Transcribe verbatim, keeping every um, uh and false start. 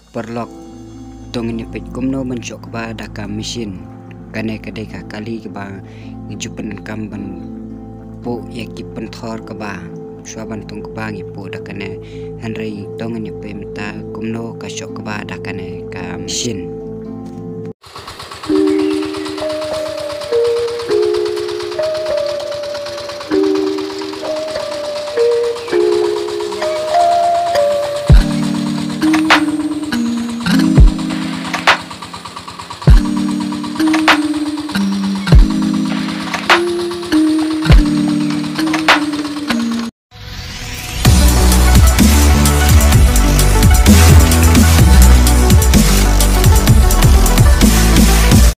Paralok, to ngin ïa peit kumno ban shoh kba da ka machine. Kane ka dei ka kali kaba ngi ju pyndonkam ban puh ïa ki pynthor kba. Shuwa ban thung kba ngi puh da kane. Hynrei to ngin ïa peit mynta kumno ka shoh kba da kane ka machine.